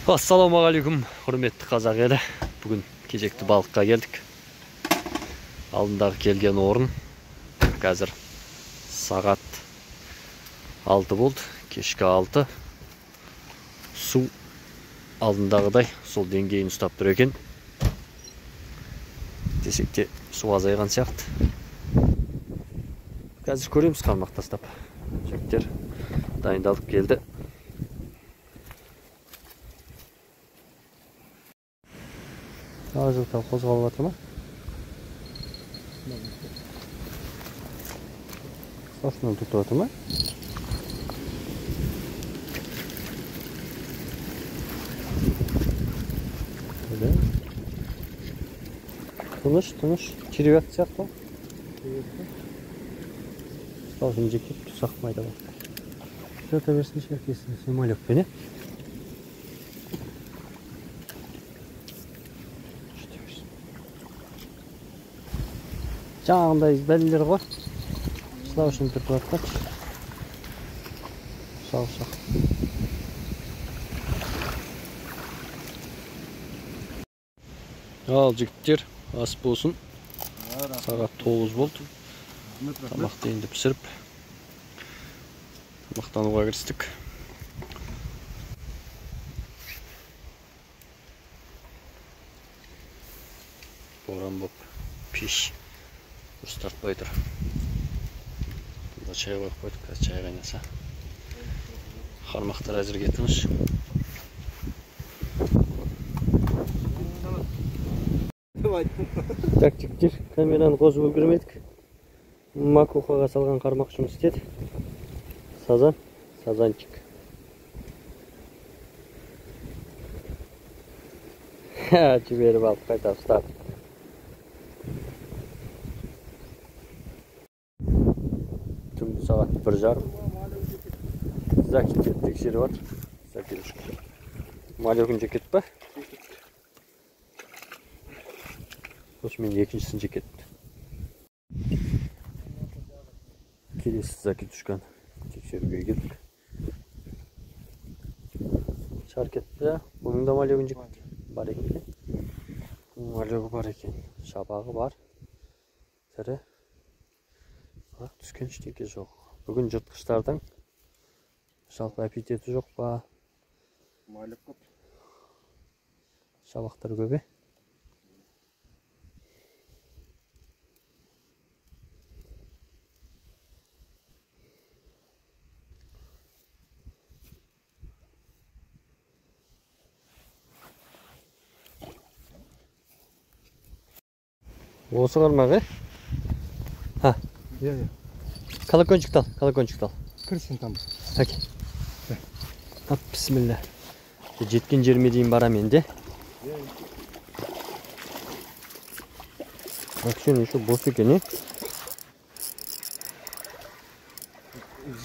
Ассалаумағалейкум, құрметті қазақ елі. Бүгін кезекті балыққа келдік. Алдындағы келген орын қазір сағат 6 болды, кешкі 6. Су алдындағыдай сол деңгейін ұстап тұр екен. Десек те су азайған сияқты. Қазір көреміз қармақ тастап. Жігіттер дайындалып келді. Азықтау қозғалып жатыр ма? Сашынан тұтып жатыр ма? Тыныш, тыныш. Червяк сияқты ғой. Ұстаушын жеп кетіп, ұсақ майда бар. Жата берсін шеркесін, малек пен, е? Жаңағындай бәлелер ғой. Сылау үшін түртіп жатқаншы. Ұсақ-ұсақ. Ал жігіттер, ас болсын. Сағат 9 болды. Тамақты енді пісіріп, тамақтануға кірістік. Боран боп, пеш дұрыс тартпай тұр. Бұнда чай қойып қойдық, қазір чай қайнаса. Қармақтар әзірге тыныш. Так, жігіттер, камераны қосып үлгермедік. Макухаға салған қармақ жұмыс істеді. Сазан, сазанчик. Жіберіп алып қайта ұстап. Түнгі сағат 1:30. Заки келіп тексеріп жатыр. Заки малегін жеп кетті па? Осымен екіншісін жеп кетті. Келесі закидушканы тексеруге келдік. Шар кетті. Бұның да малегін жеп кетті. Бар екен. Малегі бар екен. Шабағы бар. Тірі. Бірақ түскен ештеңе жоқ. Бүгін жыртқыштардың жалпы аппетиті жоқ па? Малек көп. Шабақтар көп, е? Осы қармақ, е? Ха. Иә, иә. Колокольчик ал, колокольчик ал. Кірсін там. Әке. Ап, бісміллә. Жеткен жеріме дейін барам енді. Вообще еще бос екен, е?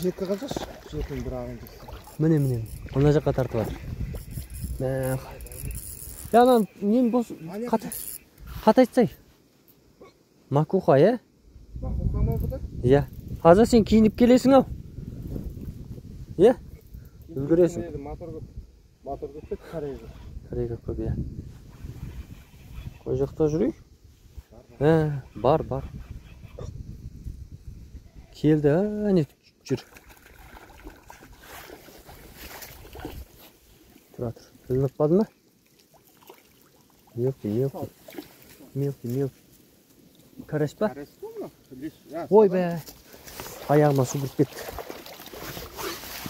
Жеті қазаш, жетінің бір ағын жетті. Міне, міне. Мына жаққа тартып жатыр. Мә. Я, ана, нем бос? Қатайтсай. Макуха, е? Макуха ма бұда? Иә. Қазір сен киініп келесің ау. Иә? Үлгересің. Мотор көп. Мотор көп пе, корейга? Корейга көп, иә. Қай жақта жүрейік? Бар, бар. Келді, әне жүр. Тұра тұр. Ілініп қалды ма? Мелкий, мелкий. Мелкий, мелкий. Карась па? Ой бә. Аяғыма су кіріп кетті.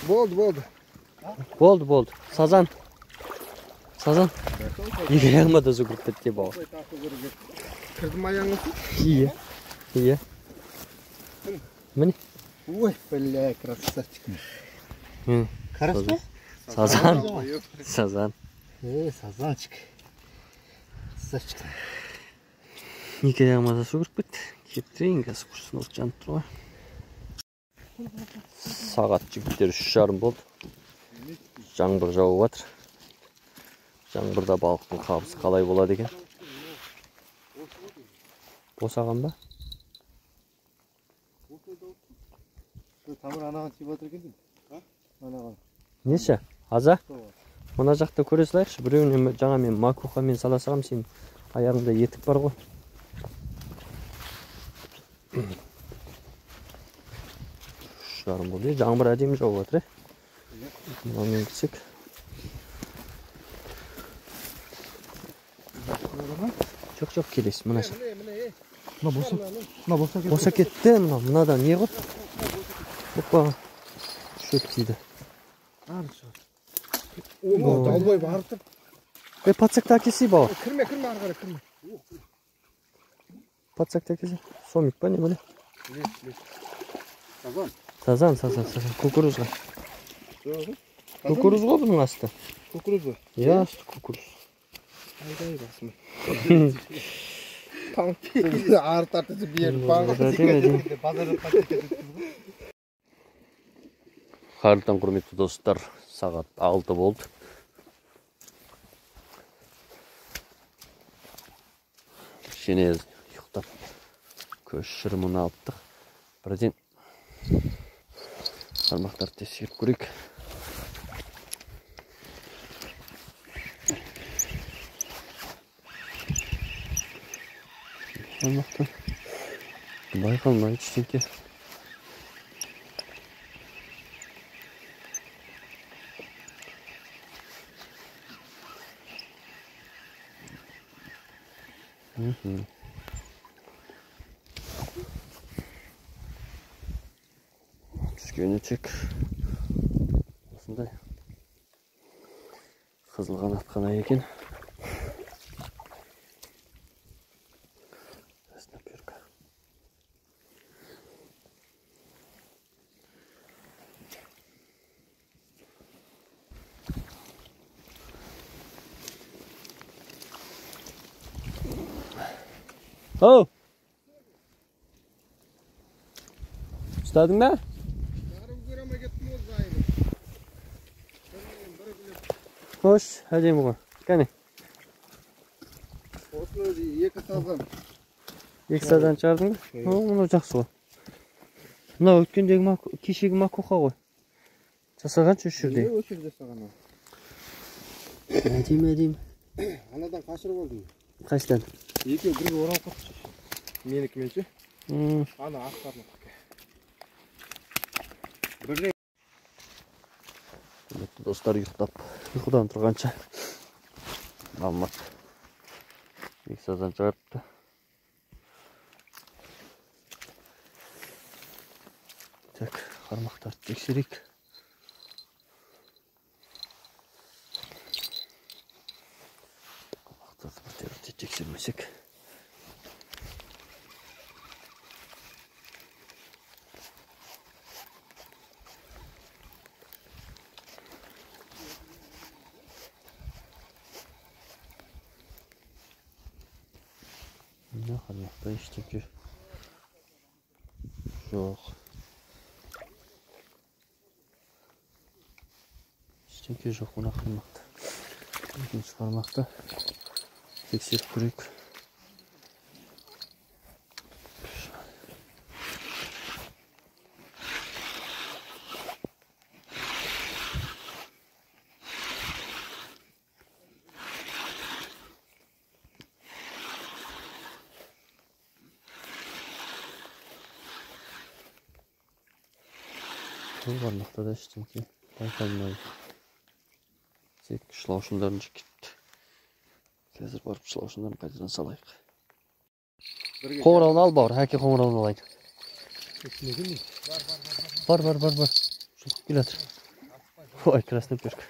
Болды, болды. Болды, болды. Сазан. Сазан. Екі аяғыма да су кіріп кетті бауыр. Кірді ме аяғыңа су? Иә. Иә. Міне. Ой, бля, красавчик. Карась па? Сазан. Сазан. Сазанчик. Красавчик. Екі аяғыма да су кіріп кетті. Кептірейін қазір, құрсын, от жанып тұр ғой. Сағат жігіттер 3:30 болды. Жаңбыр жауып жатыр. Жаңбырда балықтың қабысы қалай болады екен? Босаған ба? Тамыр анаған тиіп жатыр екен деймін. Анаған. Несі? Аза? Мына жақта көре салайықшы. Біреуіне жаңа мен макухамен сала салғам, сен аяғыңда етік бар ғой. 3:30 болды. Жаңбыр әдемі жауып жатыр. Мынаумен кетсек. Жоқ, жоқ, келесі мына жақ. Мына боса, мына боса кетті. Боса кетті, мынау, мынадан не ғой? Опа. Шөп тиді. О, далбай барып. Подсакты әкелсей, бауыр. Кірме, кірме ары қарай, кірме. Подсакты әкелсей. Сомик па, не біле? Сазан. Сазан, сазан, сазан. Кукурузға. Кукуруз ғой бұның асты. Кукуруз ба? Иә, асты кукуруз. Айдай басым. Ары тартысы бері. Қайырлы таң, құрметті достар. Сағат 6 болды. Кішкене ұйықтап көз шырымын алыптық. Бірден қармақтарды тексеріп көрейік. Қармақтан байқалмайды ештеңке. Түскені тек осындай қызыл қанат қана екен. Красноперка. Оу! Ұстадың ба? Хош, әдемі ғой. Кәне. Осыны өзі 2 сазан. 2 сазан шығардың ба? О, мынау жақсы ғой. Мынау өткендегі кешегі макуха ғой. Жасағаншы осы жерде. Осы жерде жасаған. Әдемі, әдемі. Анадан қашырып алдым. Қайсыдан? Екеуі бірге оралып қалыпты. Менікімен ше. Ана ақ қармақ. Бірде. Құрметті достар, ұйықтап, ұйқыдан тұрғанша Алмат 2 сазан шығарыпты. Так, қармақтарды тексерейік. Қармақтарды бірте-бірте тексермесек. Мына қармақта ештеңе жоқ. Ештеңе жоқ мына қармақта. Екінші қармақта тексеріп көрейік. Бұл қармақта да ештеңе байқалмайды. Тек шылаушындарын кетті. Қазір барып шылаушындарын қайтадан салайық. Қоңырауын ал, бауыр. Әке қоңырауын алайын. Бар, бар, бар, бар. Жұлқып келе жатыр. Ой, красноперка.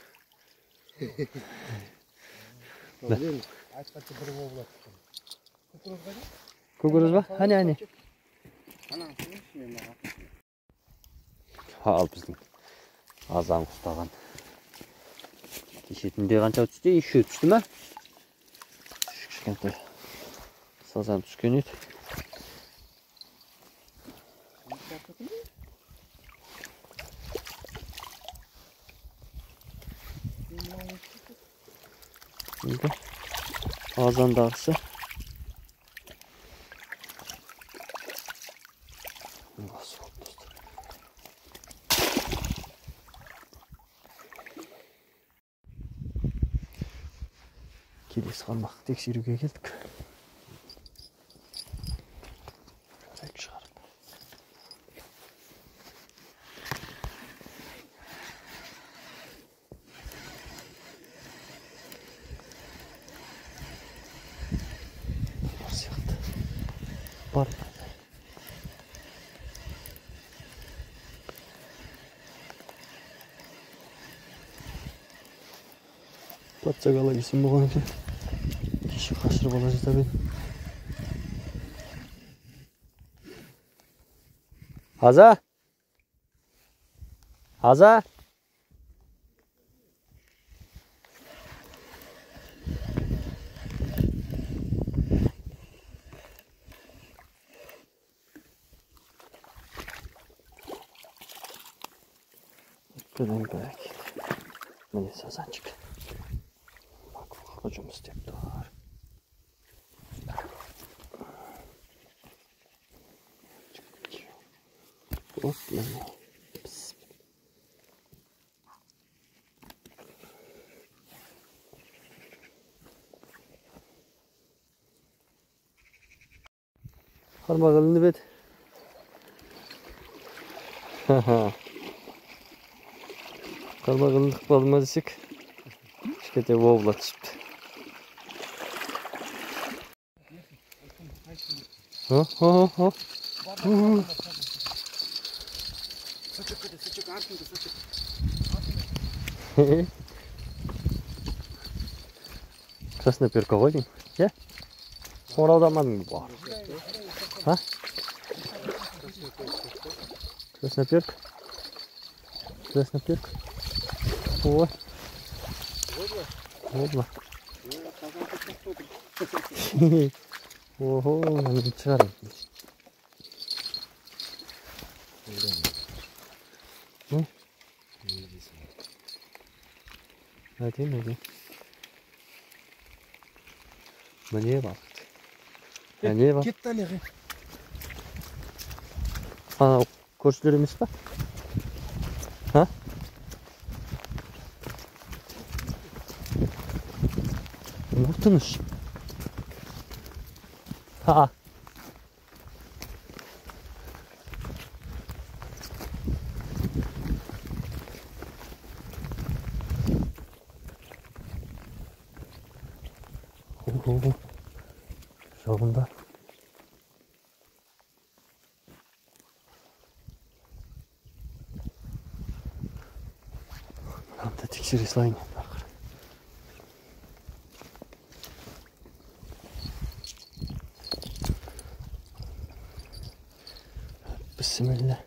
Кукуруз ба? Әне, әне. Ал біздің азан құстаған. Кеше түнде қанша түсті? 3 түсті ме? 3 кішкентай сазан түскен еді. Енді азандағысы. Келесі қармақ тексеруге келдік. Жарайық шығарып. Бар сияқты. Бар. Подсагала кесем болған екен. Кеше қашырып ала жаздап едім. Аза! Аза! Міне сазанчик. Жұмыс істеп тұр. Оп, міне. Қармақ ілініп еді. Қармақ ілініп қалды ма десек, кішкентай вобла түсіпті. О. Сачок, артында, сачок. Красноперка ғой деймін. Иә? Қоңыраудамадың ба? А? Красноперка. Красноперка. Ой. Вобла. Ого, міне шығарайын. Не? Әдемі, әдемі. Міне балық. Әне балық. Кетті әлі. Анау көршілер емес па? А? Мынау тыныш. Ха. Ого. Жағында. Мынаны да тексере салайын енді ақыры. Бісміллә.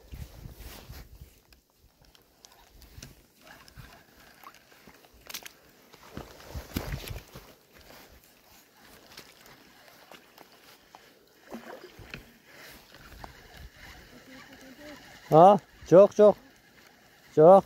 А, жоқ, жоқ. Жоқ.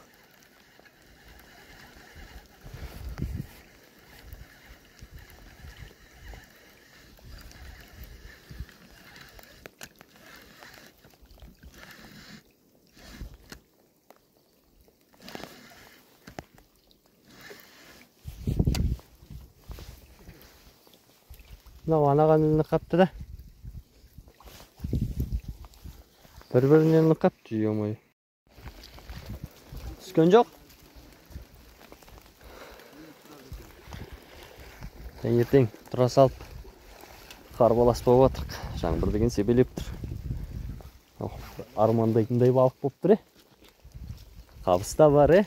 Мынау анаған ілініп қапты да. Бір-біріне ілініп қапты, ё-моё. Түскен жоқ. Таңертең тұра салып қарбалас болып жатырық. Жаңбыр деген себелеп тұр. Армандайтындай балық болып тұр, е. Қабыс та бар, е.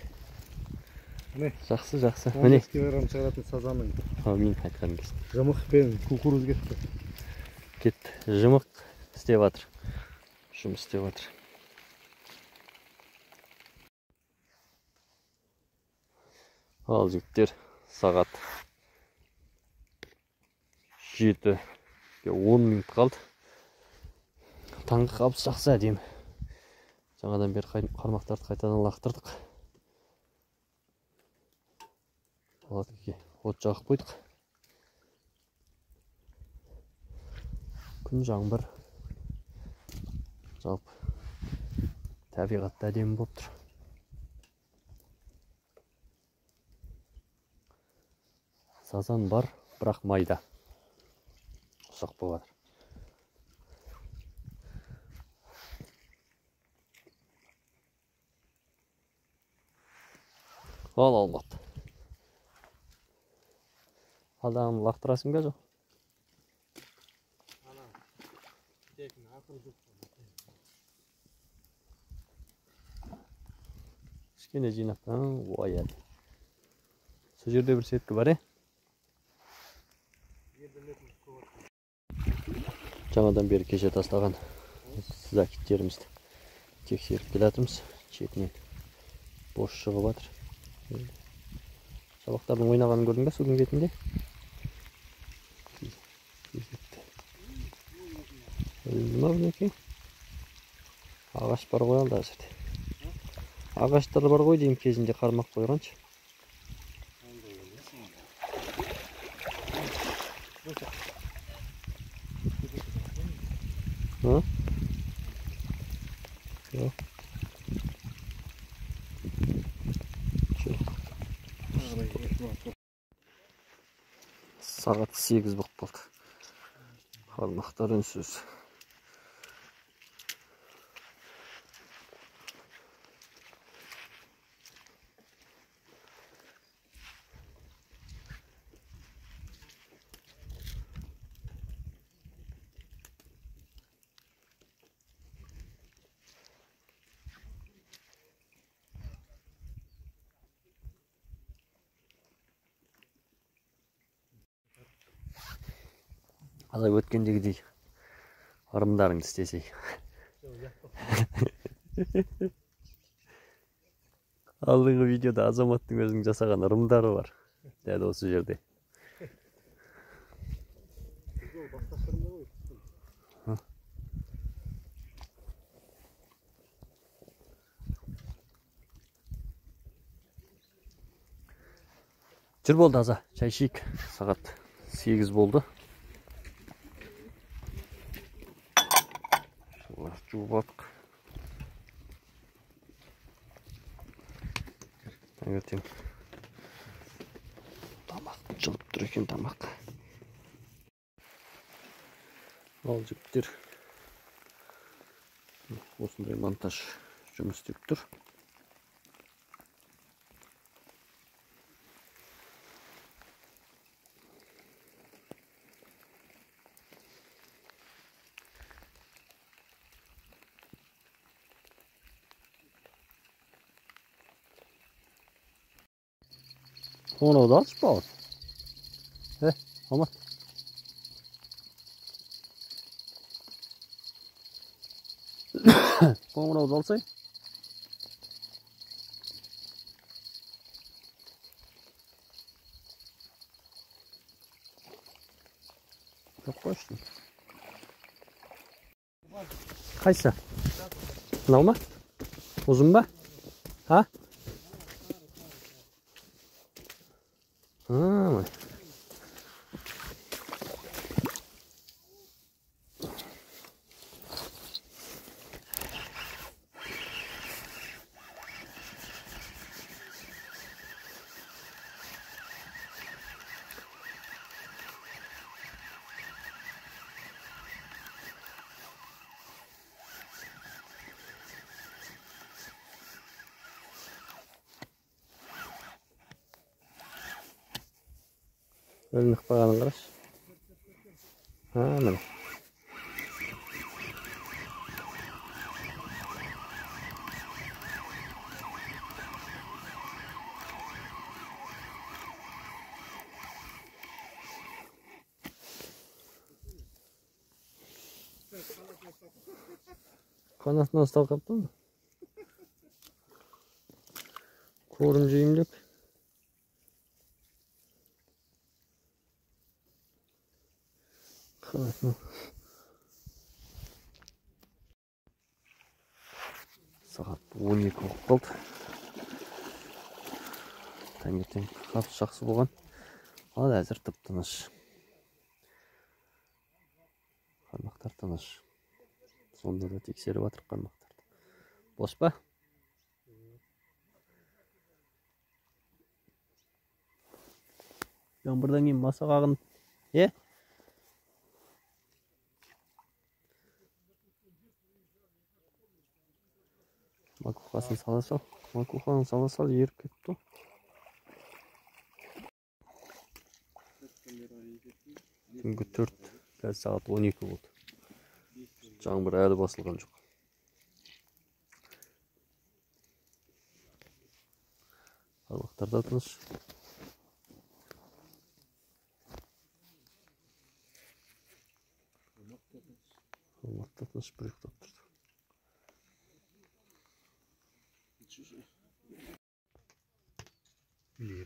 Жақсы, жақсы. Міне. 15 килограмм шығаратын сазанның. Әумин, айтқан келсін. Жымық пен кукуруз кетті. Кетті. Жымық істеп жатыр. Жұмыс істеп жатыр. Ал жігіттер, сағат 7:10 минут қалды. Таңғы қабыс жақсы, әдемі. Жаңадан бері қармақтарды қайтадан лақтырдық. Палаткаға от жағып қойдық. Күн жаңбыр. Жалпы табиғат та әдемі болып тұр. Сазан бар, Бірақ майда. Ұсақ болып жатыр. Ал Алмат. Алдағын лақтырасың ба жоқ? Кішкене жинап, ой әлі. Сол жерде бір сеткі бар, Жаңадан бері кеше тастаған закиттерімізді тексеріп келе жатырмыз. Шетінен бос шығып жатыр. Шабақтардың ойнағанын көрдің бе судың бетінде? Ілінді ма мінекей? Ағаш бар ғой алда жерде. Ағаштар бар ғой деймін кезінде қармақ қойғаншы. Жоқ. Сағат 8 болып қалды. Қармақтар үнсіз. Азай өткендегідей ырымдарыңды істесей. Алдыңғы видеода Азаматтың өзінің жасаған ырымдары бар. Дәл осы жерде. Жүр болды Аза, шай ішейік. Сағат 8 болды. Жуып алдық. Таңертең тамақ жылып тұр екен тамақ. Ал жігіттер осындай монтаж жұмыс істеп тұр. Қоңырауды алшы бауыр. Алмат. Қоңырауды алсай. Жоқ қойшы. Қайсы? Мынау ма? Ұзын ба? А? Ілініп қалғанын қарашы. Міне. Қанатынан ұсталып қалыпты ма? Корм жеймін деп. Сағат 12 болып қалды. Таңертең қатты жақсы болған. Ал әзір тып-тыныш. Қармақтар тыныш. Сонда да тексеріп жатыр қармақтарды. Бос па? Жаңбырдан кейін масақ ағын Е? Макухасын сала сал. Макуханы сала сал, еріп кетті. Түнгі 4, қазір сағат 12 болды. Жаңбыр әлі басылған жоқ. Қармақтар да тыныш. Қармақ та тыныш, бір ұйықтап тұрды.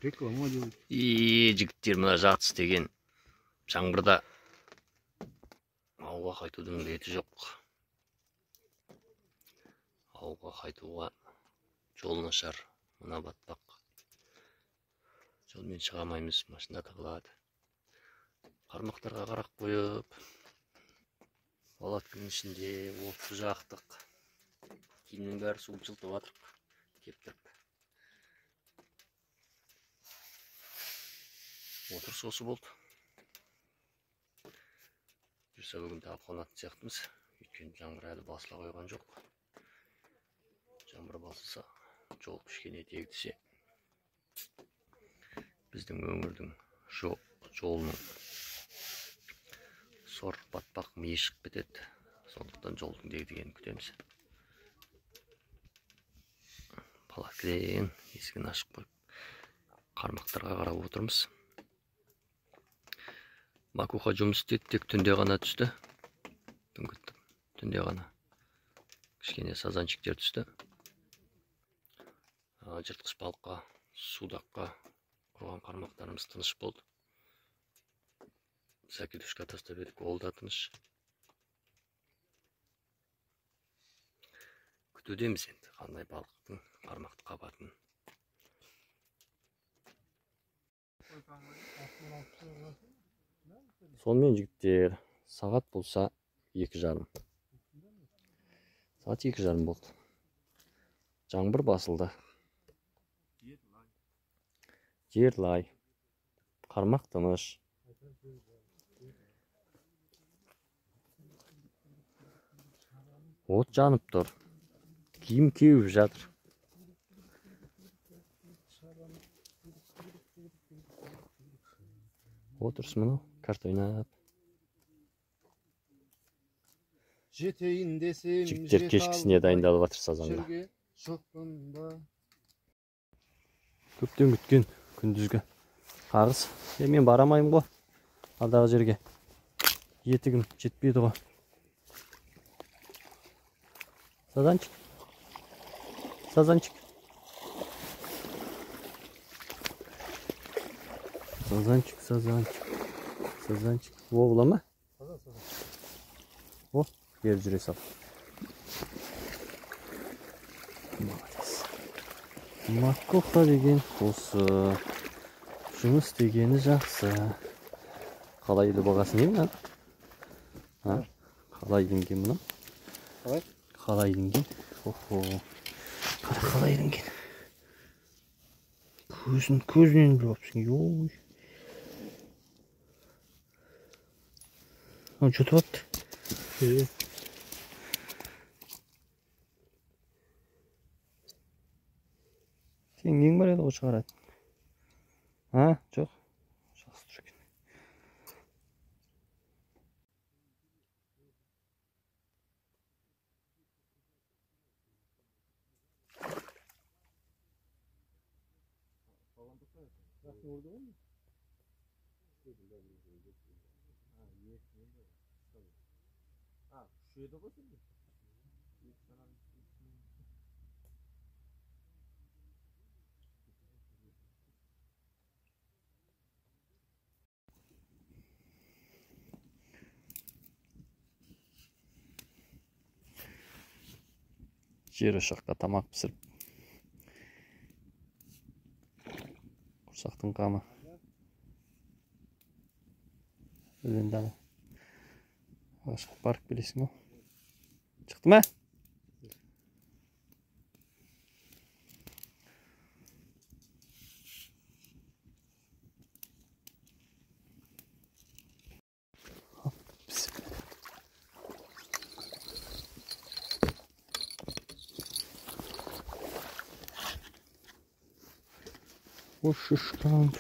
Реклама делать. Жігіттер, мына жатыс деген жаңбырда ауға қайтудың реті жоқ. Ауға қайтуға жол нашар, мына батпақ. Жолмен шыға алмаймыз, машина тығылады. Қармақтарға қарақ қойып, палатканың ішінде отты жақтық. Киімнің бәрі суып жылтып жатыр, кептіріп. Отырыс осы болды. Бұйырса бүгін тағы қонатын сияқтымыз. Өйткені жаңбыр әлі басыла қойған жоқ. Жаңбыр басылса, жол кішкене тегдісе, біздің өңірдің жолының сор батпақ миы шығып кетеді. Сондықтан жолдың дегдігенін күтеміз. Палаткіден есігін ашып қойып, қармақтарға қарап отырмыз. Макуха жұмыс істеді, тек түнде ғана түсті. Түнде ғана. Кішкене сазанчиктер түсті. Жыртқыш балыққа, судаққа құрған қармақтарымыз тыныш болды. Закидушка тастап едік, ол да тыныш. Күтудеміз енді қандай балықтың қармақты қабатын. Сонымен жігіттер, сағат болса 2:30. Сағат 2:30 болды. Жаңбыр басылды. Жер лай. Қармақ тыныш. От жанып тұр. Киім кеуіп жатыр. Отырыс мынау, карта ойнап. Жетейін десем, жігіттер кешкісіне дайындалып жатыр сазанға. Көптен күткен күндізгі қарыз. Мен барамаймын ғой алдағы жерге. Етігім жетпейді ғой. Сазанчик. Сазанчик. Сазанчик, сазанчик. Сазанчик. О, бола ма? О, бері жүре сал. Молодец. Макоха деген осы. Жұмыс дегені жақсы. Қалай еді бағасы не мына? Қалай ілінген мына? Қалай? Қалай ілінген? Охо. Қара қалай ілінген. Көзінен біліп алыпсың. Ой. Жұтып алыпты. Сенің нең бар еді ғой шығаратын? А, жоқ. Жақсы тұр екен. Жер ошаққа тамақ пісіріп, құрсақтың қамы. Енді ағашқа барып келесің ғой. Шықты ма? Үш килограмм.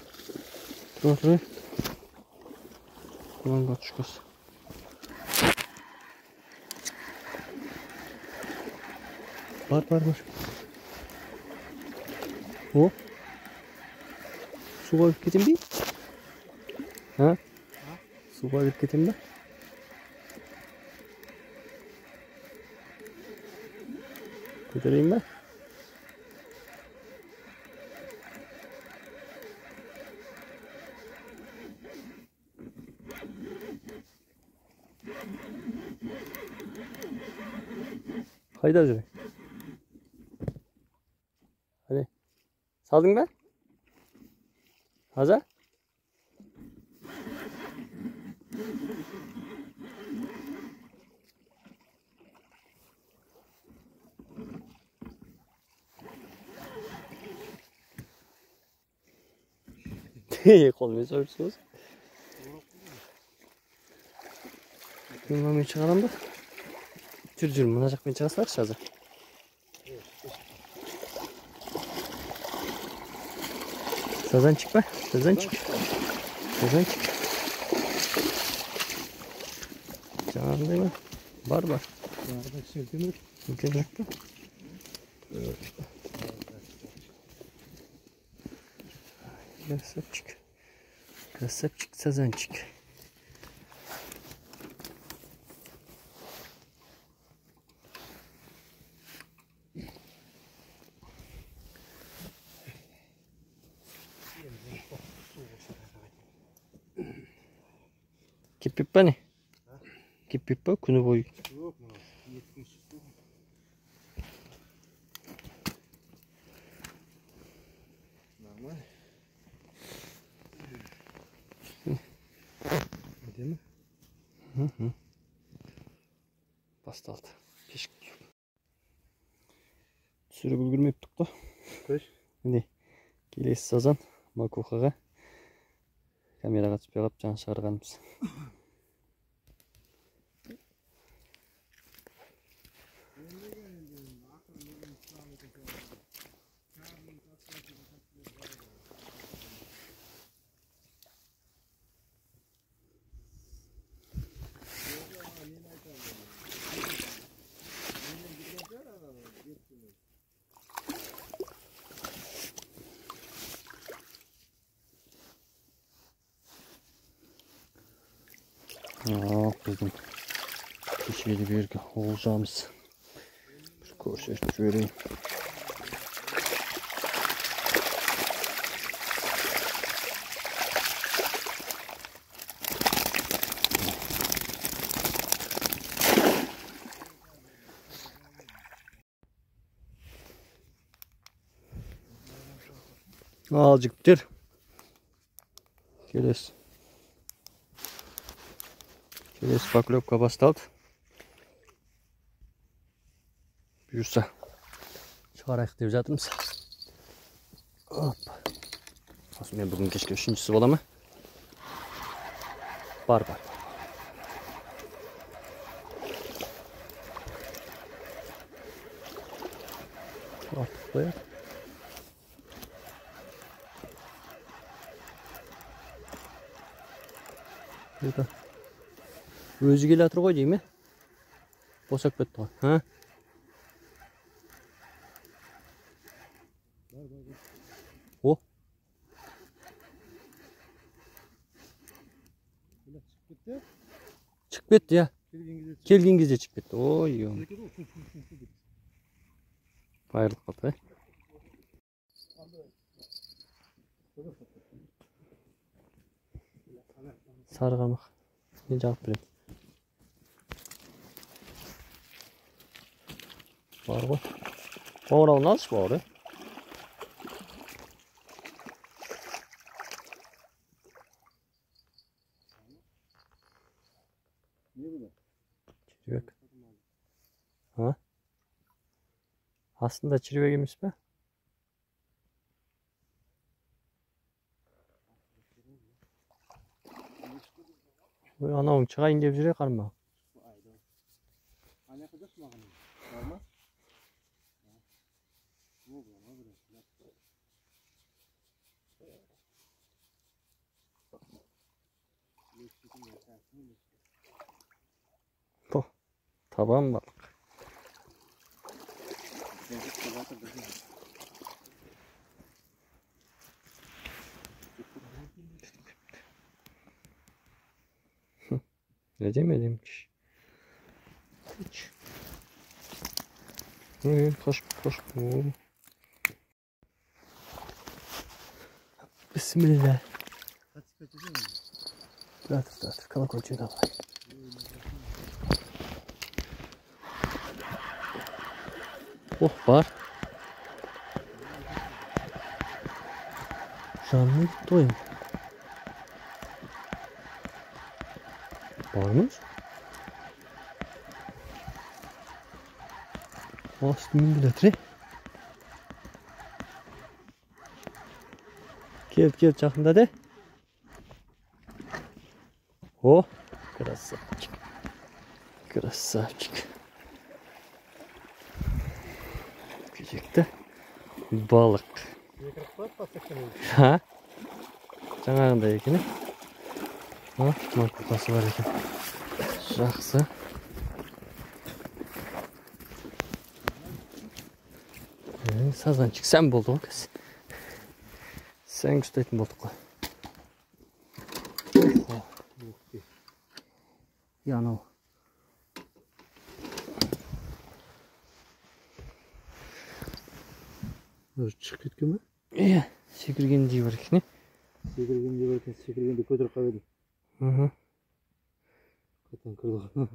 Тұра тұр. Мынаның катушкасы. Бар, бар, бар. О. Суға кіріп кетем бе? А? Суға кіріп кетем бе? Көтерейін ба? Қайда жүр? Әне. Салдың ба? Аза? Қолмен сойып. Мына мен шығарам ба? Жүр, жүр, мына жақпен шыға салайықшы, Аза. Сазанчик па? Сазанчик. Сазанчик. Жаңағындай ма? Бар, бар. Жаңағыдан кішкене үлкенірек. Үлкенірек па? Красавчик. Красавчик, сазанчик. Кеппеп па не? Кеппеп па күні бойы? Жоқ, мынау еттің үсті. Нормально. Әдемі. Басталды. Кешік. Түсіріп үлгермептік қой. Қойшы. Міне, келесі сазан макухаға камераға түспей қалып жаңа шығарғанбыз. Ақ, біздің кешегі бергі олжамыз. Бір көрсетіп жіберейін. Ал жігіттер, келесі. Келесі поклевка басталды. Бұйырса шығарайық деп жатырмыз. Оп. Осымен бүгін кешке үшіншісі бола ма? Бар, бар. Артық қояды. Это өзі келе жатыр ғой деймін, босап кетті ғой. А? О. Шығып кетті. Шығып кетті, иә. Келген кезде шығып кетті. Ой, айырылып қалды, ә? Сары қамақ. Мен жағып беремін. Бар ғой. Қоңырауын алшы, бауыр, Не бұл? Червяк. А? Астында червяк емес пе? Ой, анауың шығайын деп жүре қарма. Табан балық. Әдемі әдемі. Қош, қош. Бисмилля. Тұра тұр, колокольчик давай. Ох, бар. Жанны тойым. Бармыз? Астымен келе жатыр. Кел, кел, жақында де. О, красавчик. Красавчик. Кезекті балық. Ха? Жаңағындай екен, е? Макухасы бар екен. Жақсы. Сазанчик сән болды ғой қазір. Сән ұстайтын болдық қой. Анау. Шығып кеткен бе? Иә, секіргендей бар екен, е? Секіргендей бар екен, секіргенде көтеріп қалып едім. Қайтадан кірді ғой.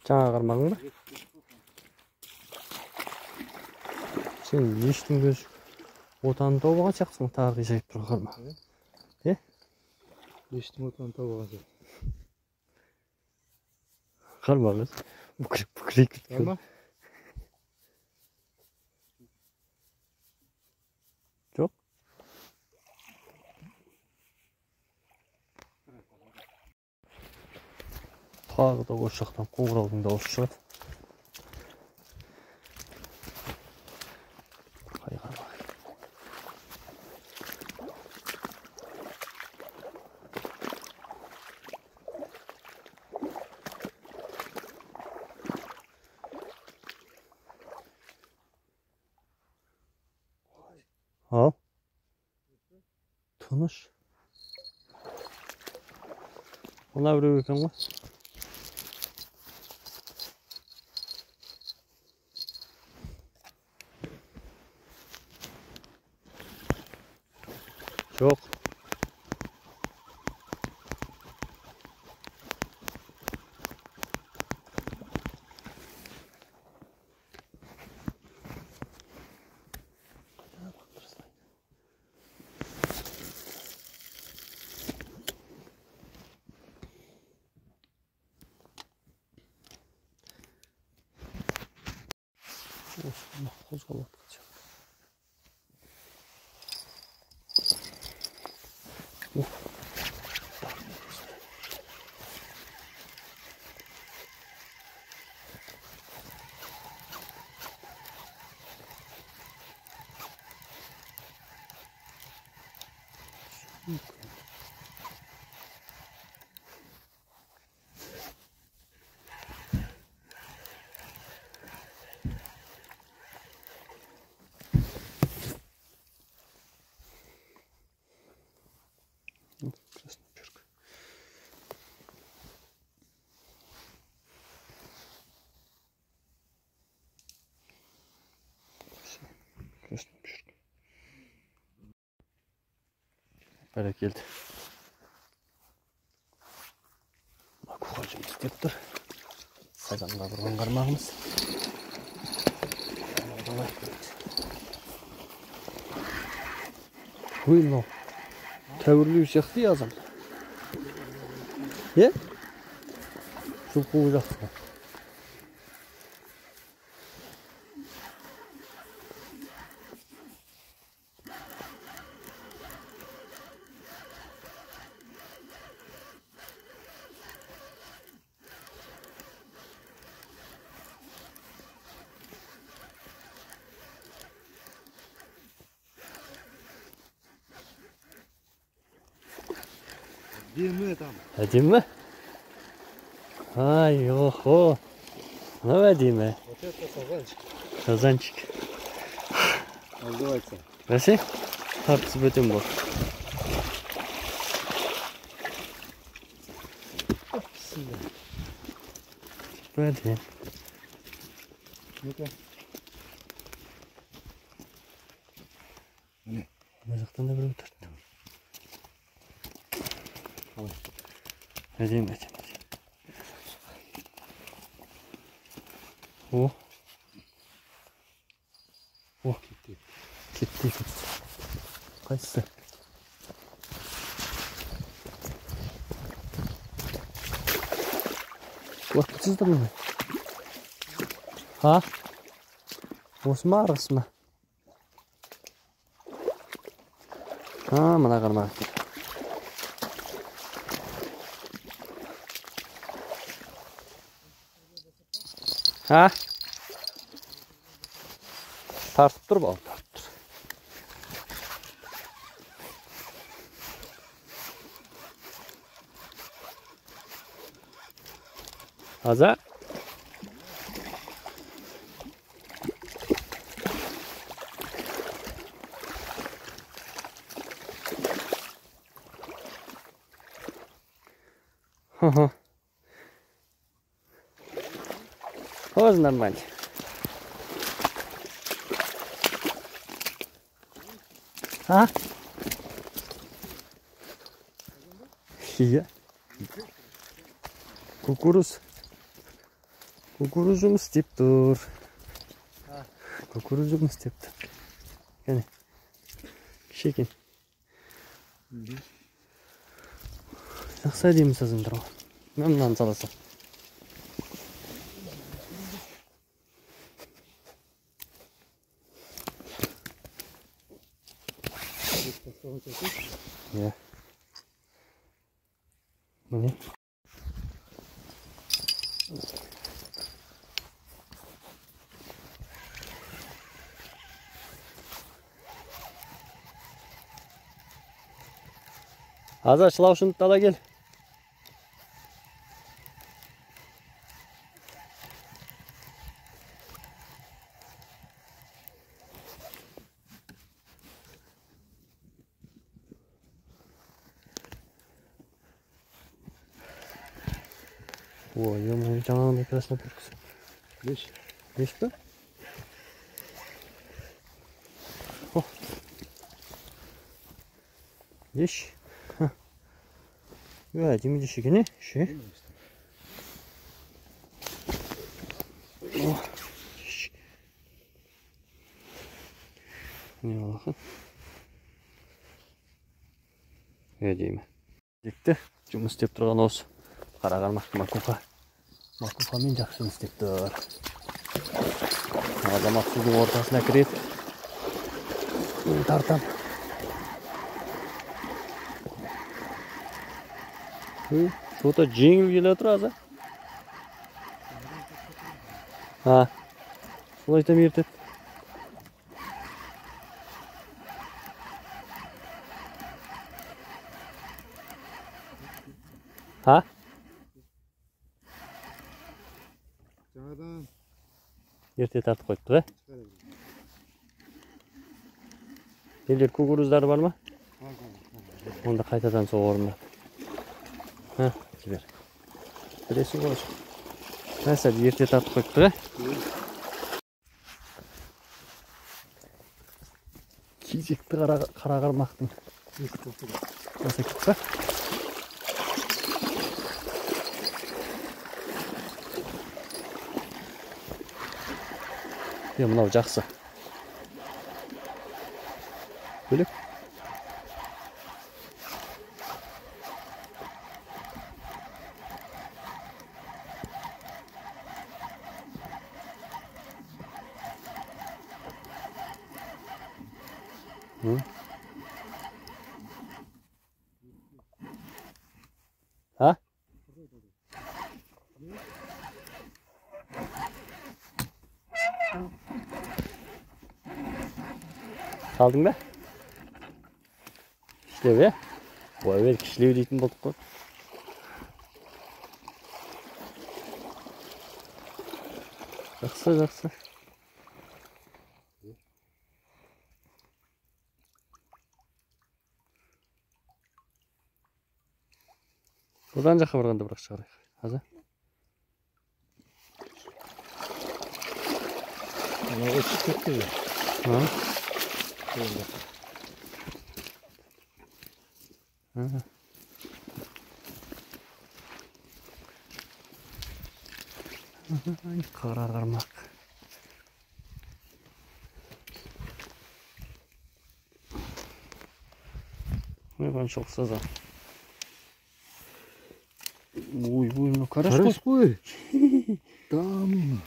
Жаңа қармағың ба? Сен ештің көз отанын тауып алған сияқтысың, тағы қисайып тұрған қармақ. Е? Ештің отанын тауып алған сияқты. Қармағыңыз бүкірейіп кеткен. Жоқ. Тағы да осы жақтан қоңыраудың дауысы шығады. Қай қармақ? Ал. Тыныш. Мына біреу екен ғой. Жоқ. Қозғалып жатқан. Красноперка. Все, красноперка. Бәрекелді. Макуха жұмыс істеп тұр. Сазанға бұрған қармағымыз. Ой, мынау тәуірлеу сияқты азам. Е? Жұлқуы жақсы. Әдемі там. Әдемі? Ай, охо. Мынау әдемі. Вот это сазанчик. Сазанчик. Называется. Бәсе? Тартысы бөтен бол. Бәде. Ну-ка. Міне. Мына жақтан да біреу тартты. Әдемі, әдемі. О. О, кетті. Кетті. Қайсысы? Уақытсыздар ма? А? Осы ма, арғысы ма? А, мына қармақ екен. А? Тартып тұр, бауыр, тартып тұр. Аза? Ага. Тоже нормально. А? Иә. Кукуруз. Кукуруз жұмыс істеп тұр. Кукуруз жұмыс істеп тұр. Кәне. Кіші екен. Жақсы әдемі сазандар ғой. Мен мынаны сала сал. Иә. Міне. Аза, шылаушынды ала кел. Ой, ё-моё, жаңағындай красноперкасы. Лещ. Лещ пе? О. Лещ. Әдемі лещ екен, е? Ше. О, лещ. Не алақын. Әдемі. Декті жұмыс істеп тұрған осы. Қара қармақ макуха. Макухамен жақсы жұмыс істеп тұр. Азамат судың ортасына кіреді. Мен тартам. Что-то жеңіл келе тұр аза. А, солай там ертеді. А? Жаңадан ерте тартып қойыпты, ә? Елдер кукуруздары бар ма? Онда қайтадан сол орнына. Ха, жібер. Білесің ғой. Мәсәл ерте тартып қойыпты, ә? Кезекті қара қармақтың. Баса кетті па? Е, мынау жақсы. Бөлек. А? Салдың ба? Іштеп, е? Қоя бер, кішілеу дейтін болдық қой. Жақсы, жақсы. Одан жаққа барғанда бірақ шығарайық. Аза. Анау ұшып кетті же. А? Қара қармақ. Ой, қаншалық сазан. Ой, ой, мынау карась қой. Карась қой. Там.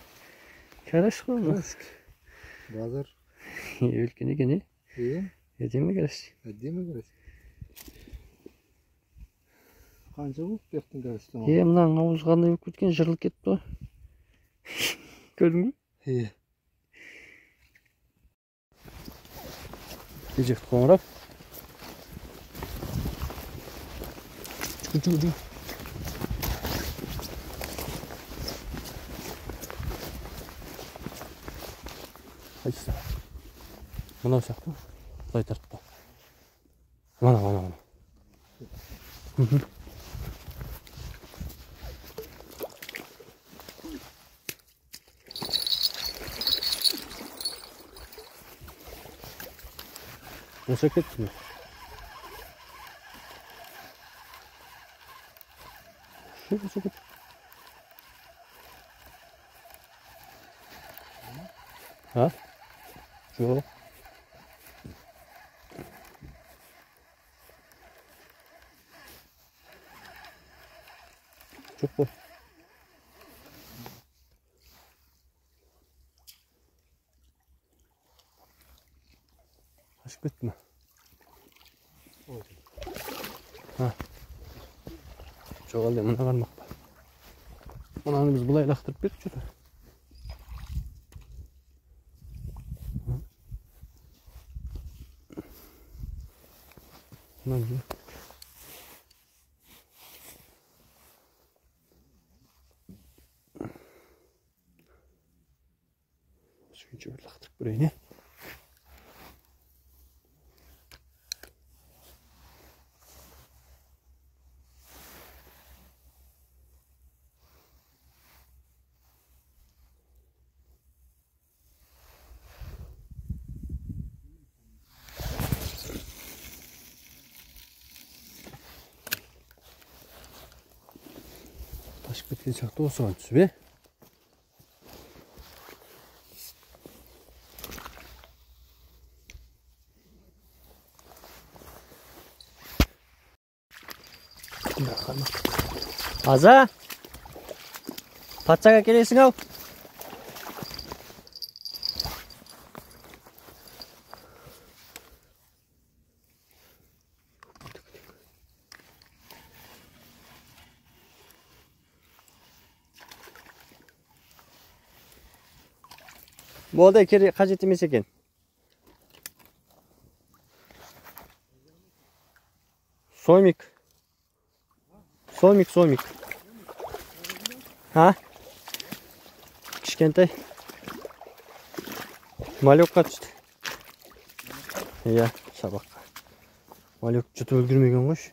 Карась қой мынау. Базар. Үлкен екен, е? Е? Әдемі карась. Әдемі карась. Қанша болып бектің карастың? Е, мынаның аузы қандай болып кеткен, жырылып кетті ғой. Көрдің бе? Е. Кезекті қоңырау. Жүгір, жүгір, жүгір. Қайсысы? Мынау сияқты ма? Былай тартып па? Мына, мына, мына. Босап кетті ме? Босап кетті. А? Жоқ. Жоқ қой. Қашып кетті ме? Жоқ, әлде мына қармақ па? Мынаны біз былай лақтырып бердік что-то. Мынаны үшінші бір лақтырып көрейін, е? Қашып кеткен сияқты осыған түсіп, е? Аза! Патшаға келесің ау! Болды, қажет емес екен. Сомик. Сомик, сомик. А? Кішкентай. Малёкқа түсті. Иә, шабаққа. Малёк жұтып үлгермеген ғой.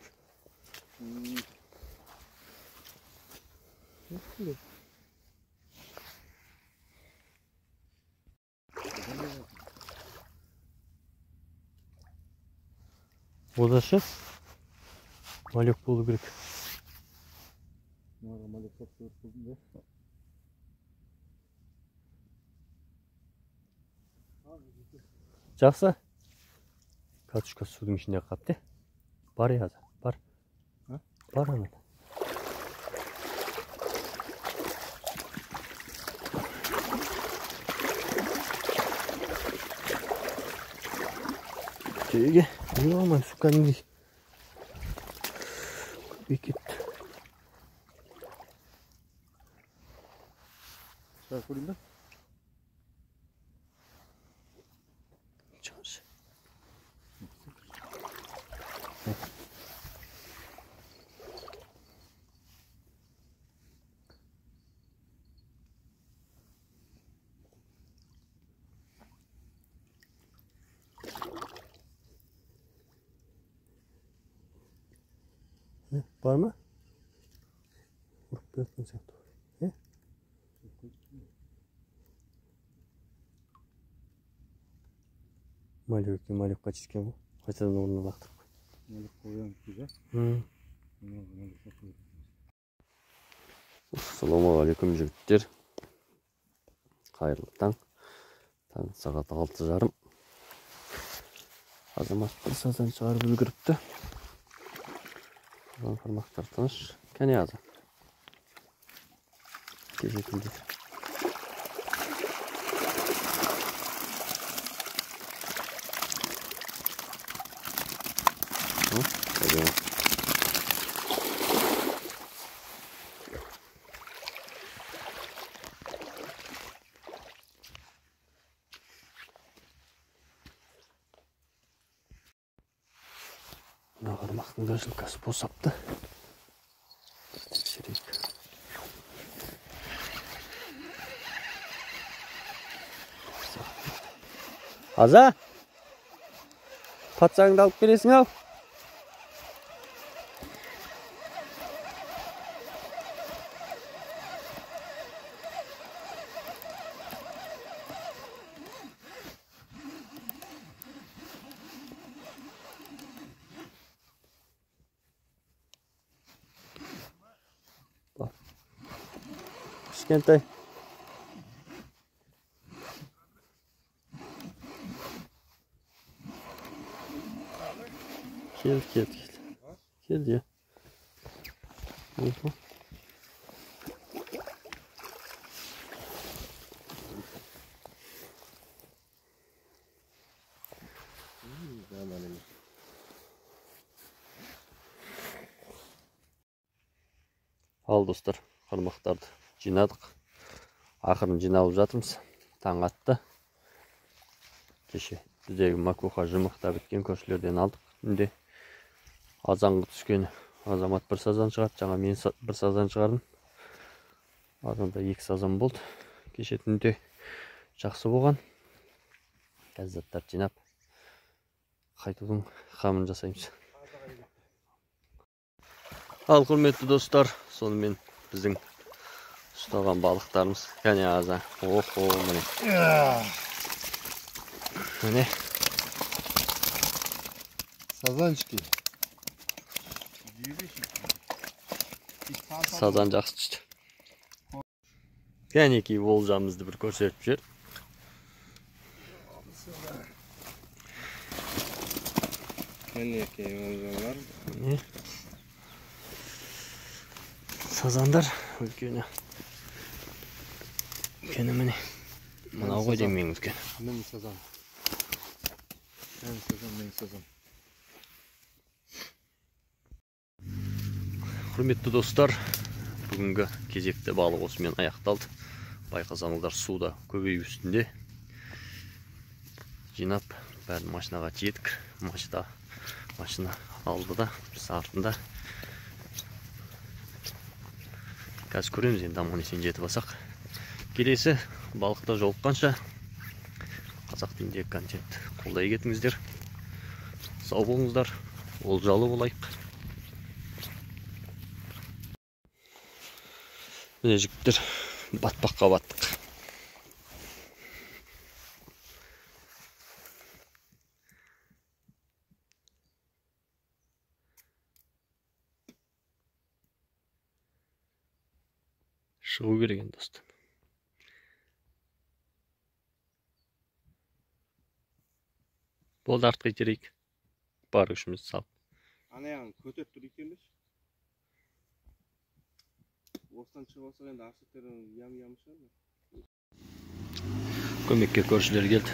Одашы малек болу керек. Жақсы. Катушка судың ішінде қапты. Бар язы, бар. Бар анада. Теге, ё-моё, су кәдімгідей көбейіп кетті. Шығарып көрейін бе? Шығаршы. Бар ма? Ұрып келе жатқан сияқты. Малек екен, малекқа тиіскен ғой. Қайтадан орнына лақтырып қой. Малек қоямыз иә? Ассалаумағалейкум жігіттер. Қайырлы таң. Таң сағат 6:30. Азамат бір сазан шығарып үлгеріпті. Қалған қармақтар тыныш. Кәне Аза. Кеше түнде. Мына қармақтың да жилкасы босапты. Тексерейік. Аза! Патшаңды алып келесің ау. Кішкентай. Келді, келді, келді. Келді, иә. Ал достар, қармақтарды жинадық. Ақырын жиналып жатырмыз. Таң атты. Кеше біздегі макуха жұмықта біткен көршілерден алдық. Түнде азанғы түскен Азамат бір сазан шығарды, жаңа мен бір сазан шығардым. Азанда 2 сазан болды. Кеше түнде жақсы болған. Қазір заттарды жинап қайтудың қамын жасаймыз. Ал құрметті достар, сонымен біздің ұстаған балықтарымыз. Кәне Аза. Охо, міне. Міне. Сазанчики. Сазан жақсы түсті. Кәнекей олжамызды бір көрсетіп жібер. Кәнекей олжалар. Міне. Сазандар үлкені. Үлкені міне. Мынау ғой деймін ең үлкені. Міне сазан. Міне сазан, міне сазан. Құрметті достар, бүгінгі кезекті балық осымен аяқталды. Байқасаңыздар, су да көбею үстінде. Жинап, бәрін машинаға тиедік. Машина алды да, біз артында. Қазір көреміз енді аман есен жетіп алсақ. Келесі балықта жолыққанша қазақ тіліндегі контент қолдай кетіңіздер. Сау болыңыздар, олжалы болайық. Міне жігіттер, батпаққа баттық. Шығу керек енді достар. Болды, артқа итерейік. Бар күшімізді салып. Ана жағын көтеріп тұр екен. Осыдан шығып алсақ енді арсектердің ям-ямы шығар. Көмекке көршілер келді.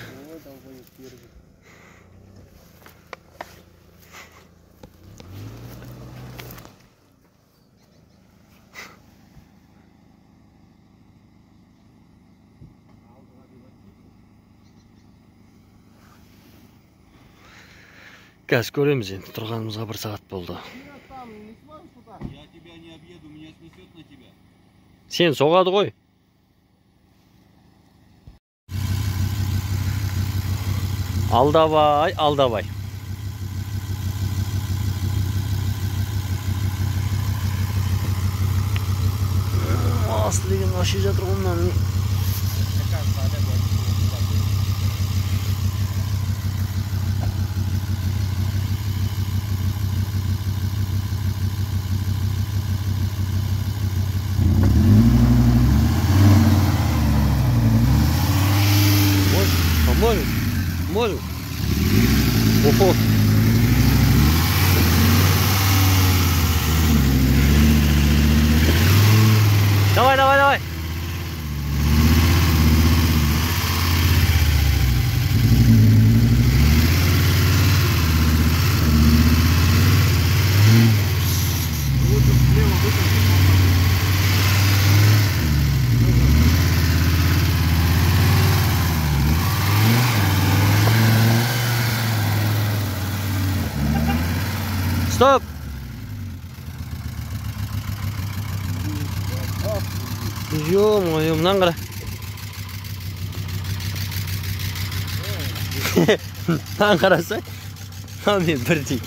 Қазір көреміз енді, тұрғанымызға 1 сағат болды. Я тебя не объеду, меня снесет на тебя. Сен соғады ғой. Алдабай, алдабай. Асты деген аши жатыр ғой мынаның. Мне кажется, Олег туда. Поможем? Можем? Ого! Давай, давай, давай! Лучше слева выключить. Стоп! Ё-моё, мынаны қара. Мынаны қарасай, мынамен бірдей.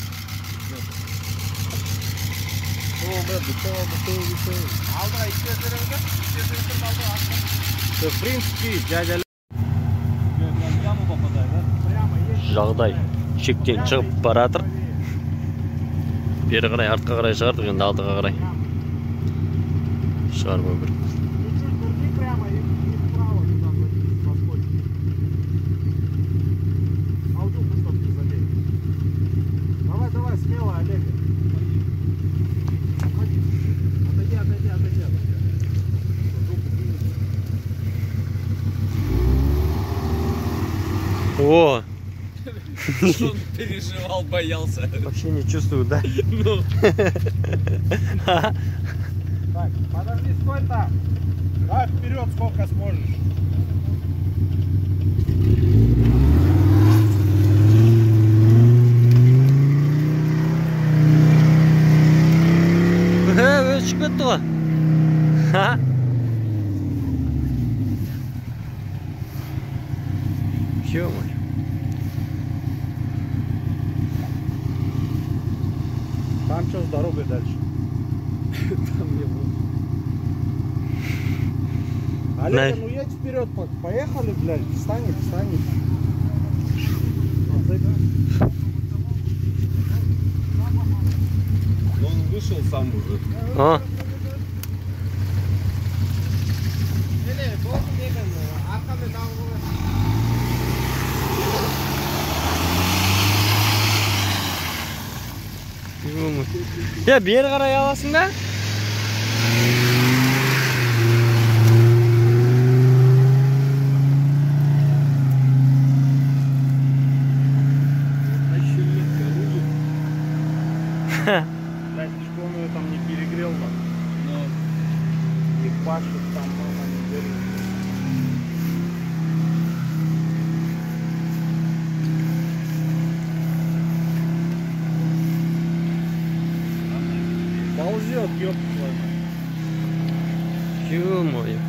Алдыға итеріп, алдыға. В принципе, дядя яму попадает, да? Жағдай шектен шығып баратыр. Бері қарай, артқа қарай шығардық, енді алдыға қарай шығармау керек. Давай, давай, смело, Олег. Отойди, отойди, отойди, отойди. О! Он переживал, боялся. Вообще не чувствую, да? Ну. Так, подожди, стой там. Давай вперед, сколько сможешь. Өзі шығып кетті ғой. Ё-моё. Там что с дорогой дальше? Там не было. Олег, ну едь вперед, поехали, блядь, встань, встань. Он вышел сам уже. А? Я бері қарай аласың да? Блядь, что он ее там не перегрел, да? Ну. И пашет там, мама, не горит. Ползет, ёб твою мать. Ё-моё.